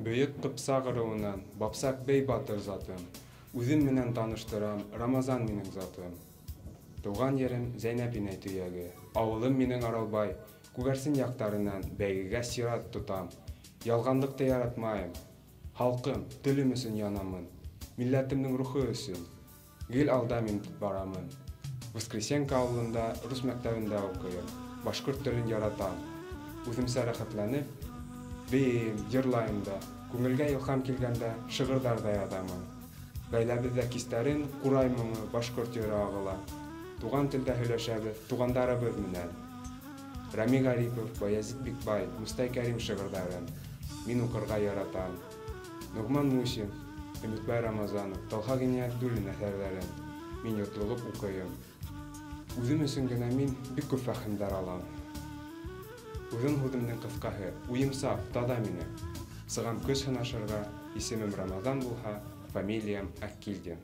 Бөйөк Ҡыпсаҡ ырыуынан, Бапсаҡ бей батыр затым. Үҙем менән таныштырам, Рамазан минең затым. Тыуған ерем Зәйнәп инәй төйәге, Ауылым минең Аралбай, Күгәрсен яҡтарынан бәйгегә сират тотам. Ялғанлыҡты яратмайым. Халҡым, телем өсөн янамын. Милләтемдең рухы өсөн. Гел алда мин барамын. Воскресенка ауылында рус мәктәбендә уҡыйым. Башҡорт телен яратам. Үҙемсә рәхәтләнеп, бейейем, йырлайым да. Күңелгә илһам килгәндә шиғырҙар ҙа яҙамын. Ғаиләбеҙҙә кистәрен ҡурай моңо, башҡорт йыры ағыла. Туған телдә һөйләшәбеҙ туғандарыбыҙ менән. Рами Ғарипов, Баязит Бикбай, Мостай Кәрим шиғырҙарын мин уҡырға яратам. Ноғман Мусин, Өмөтбай Рамазанов, Талха Ғиниәтдуллин әҫәрҙәрен мин йотлоғоп уҡыйым. Үҙем өсөн генә мин бик күп фәһемдәр алам. Үҙен һүҙемдең ҡыҫҡаһы, уйым саф, таҙа минең. Сығам көс һынашырға, исемем Рамазан булһа, фамилиям Аккилдин.